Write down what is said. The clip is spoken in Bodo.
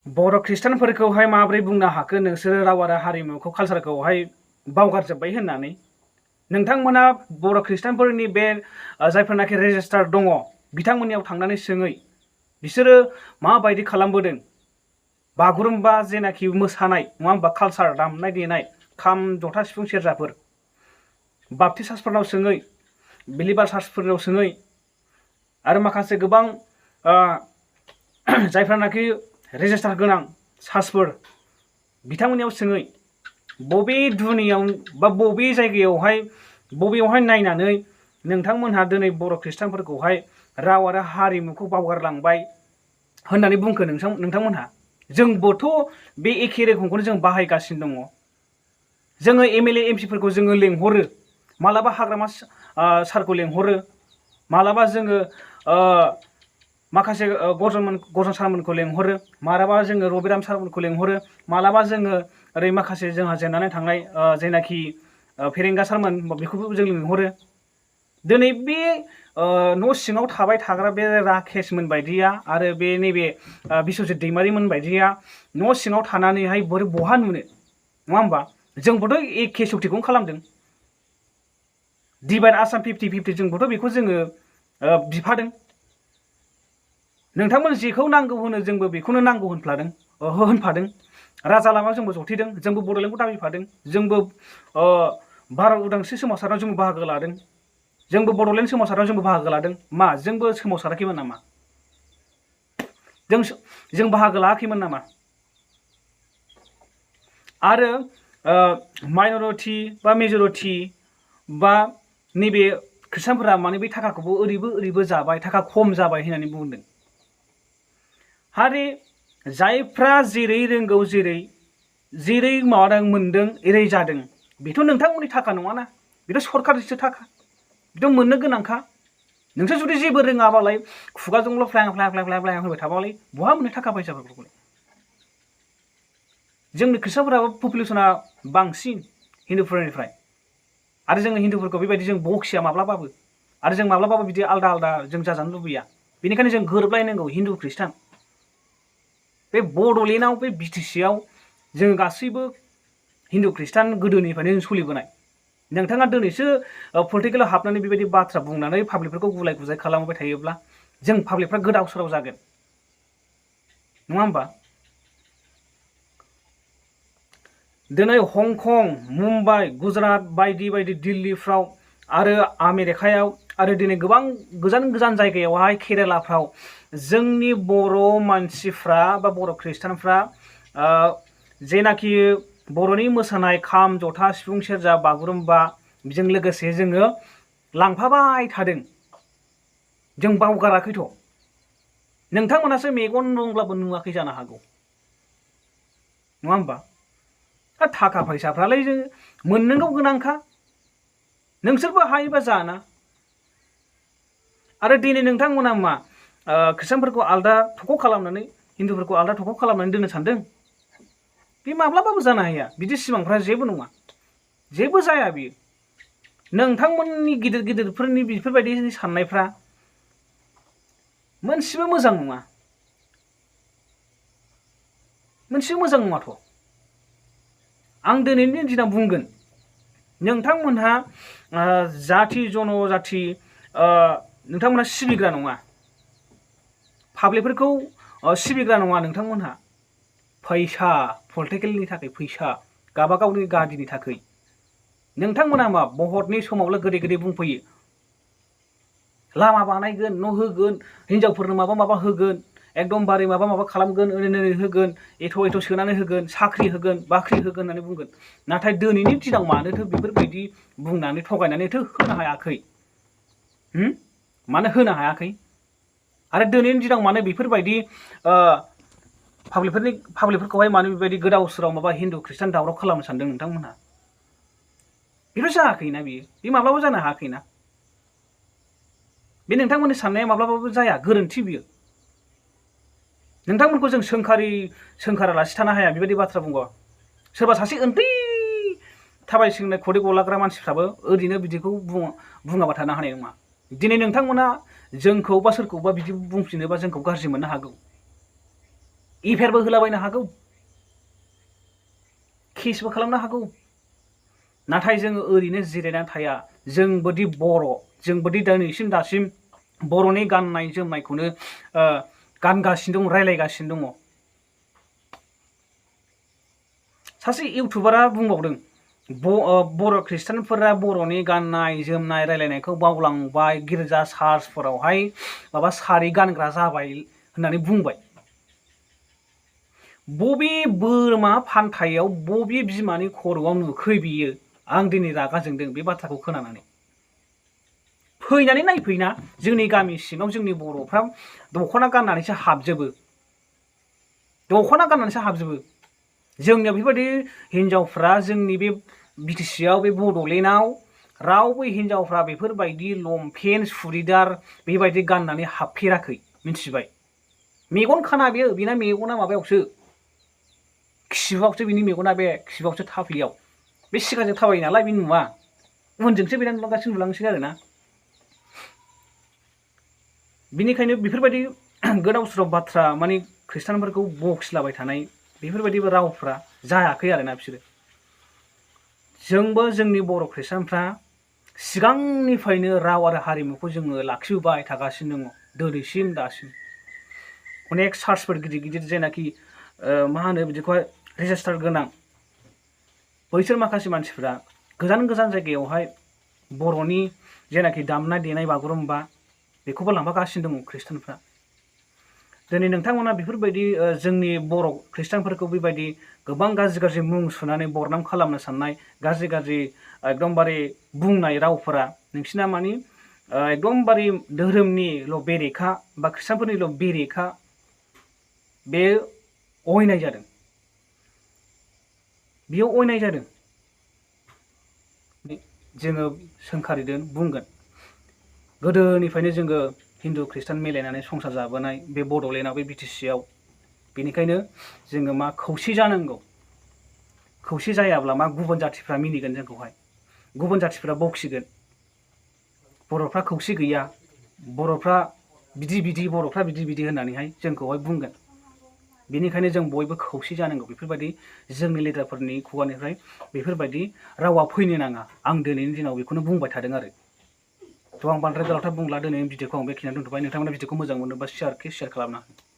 बर' खृष्टानफोरखौहाय माबोरै बुंनो हाखो नोंसोरो राव आरो हारिमुखौ कालसारखौहाय बावगारजोब्बाय होननानै? नोंथांमोना बर' खृष्टानफोरनि बे जायफोरनाखि रेजिस्टार दङ बिथांमोननियाव थांनानै सोङै बिसोरो माबायदि खालामबोदों बागुरुम्बा जेनाखि मोसानाय नङा होमबा कालसार दामनाय देनाय खाम जथा सिफुं सेरजाफोर बाप्टिस्ट चार्चफोरनाव सोङै बिलिभार चार्चफोरनाव सोङै आरो माखासे गोबां जायफ्रानाखि रेजिस्टार गोनां चार्चफोर बिथांमोननियाव सोङै बबे दुनियाव बा बबे जायगायावहाय बबेयावहाय नायनानै नोंथांमोनहा दिनै बर' खृष्टानफोरखौहाय राव आरो हारिमुखौ बावगारलांबाय होननानै बुंखो नोंथांमोनहा? जोंबोथ' बे एखे रोखोमखौनो जों बाहायगासिनो दङ। जोङो एमएलए एमपिफोरखौ जोङो लेंहरो, मालाबा हाग्रामा सारखौ लेंहरो, मालाबा जोङो माखासे गजन सारमोनखौ लेंहरो, मालाबा जोङो रबिराम सारमोनखौ लेंहरो, मालाबा जोङो ओरै माखासे जोंहा जेननानै थांनाय जायनाखि फेरेंगा सारमोन बेखौबो जों लेंहरो। दिनै बे न' सिङाव थाबाय थाग्रा बे राकेशमोन बायदिया आरो बे नैबे बिश्वजित दैमारिमोन बायदिया न' सिङाव थानानैहाय बोरै बहा नुनो नङा होमबा? जोंबोथ' एखे सक्तिखौनो खालामदों। डिभाइड आसाम 50-50 जोंबोथ' बेखौ जोङो बिफादों। नोंथांमोन जेखौ नांगौ होनो जोंबो बेखौनो नांगौ होनफादों। राजा लामायाव जोंबो जथेदों, जोंबो बड'लेण्डखौ दाबिफादों, जोंबो भारत उदांस्रि सोमावसारनायाव जोंबो बाहागो लादों, जोंबो बड'लेण्ड सोमावसारनायाव जोंबो बाहागो लादों। मा जोंबो सोमावसाराखैमोन नामा? जों बाहागो लायाखैमोन नामा? आरो माइन'रिटि बा मेजरिटि बा नैबे खृष्टानफोरा माने बे थाखाखौबो ओरैबो जाबाय, थाखा खम जाबाय होननानै बुंदों। हारि जायफ्रा जेरै रोंगौ जेरै माबादों मोनदों एरै जादों, बेथ' नोंथांमोननि थाखा नङाना, बेथ' सरकारनिसो थाखा, बेथ' मोननो गोनांखा। नोंसोर जुदि जेबो रोङाबालाय खुगाजोंल' फ्लां होबाय थाबालाय बहा मोननो थाखा फैसाफोरखौलाय? जोंनि खृष्टानफोराबो पपुलेसना बांसिन हिन्दुफोरनिफ्राय, आरो जोङो हिन्दुफोरखौ बेबायदि जों बखिया माब्लाबाबो, आरो जों माब्लाबाबो बिदि आलदा जों जाजानो लुबैया। बेनिखायनो जों गोरोबलायनांगौ हिन्दु खृष्टान। बे बड'लेण्डआव बे बिटिसिआव जोङो गासैबो हिन्दु खृष्टान गोदोनिफ्रायनो जों सोलिबोनाय। नोंथाङा दिनैसो पलिटिकेलाव हाबनानै बेबायदि बाथ्रा बुंनानै पाब्लिकफोरखौ गुलाय गुजाय खालामबाय थायोब्ला जों पाब्लिकफ्रा गोदाव सोराव जागोन नङा होमबा? दिनै हंकं, मुम्बाइ, गुजरात बायदि दिल्लीफ्राव आरो आमेरिकायाव आरो दिनै गोबां गोजान जायगायावहाय केरेलाफ्राव जोंनि बर' मानसिफ्रा बा बर' खृष्टानफ्रा जेनाखि बर'नि मोसानाय खाम जथा सिफुं सेरजा बागुरुम्बा बेजों लोगोसे जोङो लांफाबाय थादों। जों बावगाराखैथ'। नोंथांमोनासो मेगन दंब्लाबो नुवाखै जानो हागौ नङा होमबा? थाखा फैसाफ्रालाय जों मोननांगौ गोनांखा, नोंसोरबो हायोबा जाना। आरो दिनै नोंथांमोना मा खृष्टानफोरखौ आलदा थख' खालामनानै हिन्दुफोरखौ आलदा थख' खालामनानै दोननो सानदों? बे माब्लाबाबो जानो हाया। बिदि सिमांफ्रा जेबो नङा, जेबो जाया बियो। नोंथांमोननि गिदिरफोरनि बेफोरबायदि साननायफ्रा मोनसेबो मोजां नङा, मोनसेबो मोजां नङाथ'। आं दिनैनि दिनाव बुंगोन, नोंथांमोनहा जाथि जनजाथि नोंथांमोनहा सिबिग्रा नङा, पाब्लिकफोरखौ सिबिग्रा नङा। नोंथांमोनहा फैसा, पलिटिकेलनि थाखाय फैसा, गावबागावनि गादिनि थाखाय नोंथांमोना मा भटनि समावल' गोदै बुंफैयो, लामा बानायगोन, न' होगोन, हिनजावफोरनो माबा होगोन, एकदमबारे माबा खालामगोन, ओरै होगोन, एथ' सोनानै होगोन, साख्रि होगोन, बाख्रि होगोन होननानै बुंगोन। नाथाय दिनैनि दिनाव मानोथो बेफोरबायदि बुंनानै थगायनानैथो होनो हायाखै? मानो होनो हायाखै? आरो दिनैनि दिनाव मानो बेफोरबायदि पाब्लिकफोरखौहाय मानो बेबायदि गोदाव सोराव माबा हिन्दु खृष्टान दावराव खालामनो सानदों नोंथांमोनहा? बेथ' जायाखैना, बे माब्लाबा जानो हायाखैना। बे नोंथांमोननि साननाया माब्लाबाबो जाया, गोरोन्थि बियो। नोंथांमोनखौ जों सोंखारालासे थानो हाया बेबायदि बाथ्रा बुंबा। सोरबा सासे उन्दै थाबायसिंनाय खदै गलाग्रा मानसिफ्राबो ओरैनो बिदिखौ बुङाबा थानो हानाय नङा। दिनै नोंथांमोना जोंखौ बा सोरखौबा बिदि बुंफिनोबा जोंखौ गाज्रि मोननो हागौ, इफेयारबो होलाबायनो हागौ, केसबो खालामनो हागौ। नाथाय जोङो ओरैनो जिरायनानै थाया। जोंबोदि बर', जोंबोदि दासिम बर'नि गाननाय जोमनायखौनो गानगासिनो दं, रायलायगासिनो दङ। सासे इउटुबारा बुंबावदों, बर' खृष्टानफोरा बर'नि गाननाय जोमनाय रायलायनायखौ बावलांबाय, गिर्जा चार्चफोरावहाय माबा सारि गानग्रा जाबाय होननानै बुंबाय। बबे बोरमा फान्थायाव बबे बिमानि खर'आव नुखै बियो? आं दिनै रागा जोंदों बे बाथ्राखौ खोनानानै। फैनानै नायफैना जोंनि गामि सिङाव जोंनि बर'फ्रा दख'ना गाननानैसो हाबजोबो, दख'ना गाननानैसो हाबजोबो। जोंनियाव बेफोरबायदि हिन्जावफ्रा जोंनि बे बिटिसिआव, बे बड'लेण्डआव रावबो हिन्जावफ्रा बेफोरबायदि लंपेन्ट सुरिदार बेबायदि गाननानै हाबफेराखै, मिथिबाय? मेगन खाना बेना मेगना माबायावसो, खिबुआवसो बिनि मेगना, बे खिबुआवसो थाफ्लियाव। बे सिगांजों थाबायो नालाय बे नुवा, उनजोंसो बेना नुलांसै आरोना। बिनिखायनो बेफोरबायदि गोदाव सोराव बाथ्रा माने खृष्टानफोरखौ बखिलाबाय थानाय बेफोरबायदि रावफ्रा जायाखै आरोना बिसोरो। जोंबो जोंनि बर' खृष्टानफ्रा सिगांनिफ्रायनो राव आरो हारिमुखौ जोङो लाखिबोबाय थागासिनो दङ दिनैसिम दासिम। अनेक चार्चफोर गिदिर गिदिर जेनाखि मा होनो बिदिखौहाय रेजिस्टार गोनां, बैसोर माखासे मानसिफ्रा गोजान गोजान जायगायावहाय बर'नि जेनाखि दामनाय देनाय बागुरुम्बा बेखौबो लांफागासिनो दङ खृष्टानफ्रा। दिनै नोंथांमोना बेफोरबायदि जोंनि बर' खृष्टानफोरखौ बेबायदि गोबां गाज्रि गाज्रि मुं सुनानै बरनाम खालामनो साननाय, गाज्रि गाज्रि एकदमबारे बुंनाय रावफोरा नोंसिना मानि एकदमबारे धोरोमनिल' बेरेखा बा खृष्टानफोरनिल' बेरेखा, बे अयनाय जादों, बेयो अयनाय जादों। जोङो सोंखारिदों, बुंगोन। गोदोनिफ्रायनो जोङो हिन्दु खृष्टान मिलायनानै संसार जाबोनाय बे बड'लेण्डआव, बे बिटिसिआव। बेनिखायनो जोङो मा खौसे जानांगौ। खौसे जायाब्ला मा गुबुन जाथिफ्रा मिनिगोन जोंखौहाय, गुबुन जाथिफ्रा बखिगोन। बर'फ्रा खौसे गैया, बर'फ्रा बिदि होननानैहाय जोंखौहाय बुंगोन। बेनिखायनो जों बयबो खौसे जानांगौ। बेफोरबायदि जोंनि लिडारफोरनि खुगानिफ्राय बेफोरबायदि रावा फैनो नाङा। आं दिनैनि दिनाव बेखौनो बुंबाय थादों आरो। थ' आं बांद्राय गोलावथार बुंला, दिनैनि भिडिअखौ आं बेखिनियाव दोनथ'बाय। नोंथांमोना भिडिअखौ मोजां मोनोबा शेयार खालामना हो।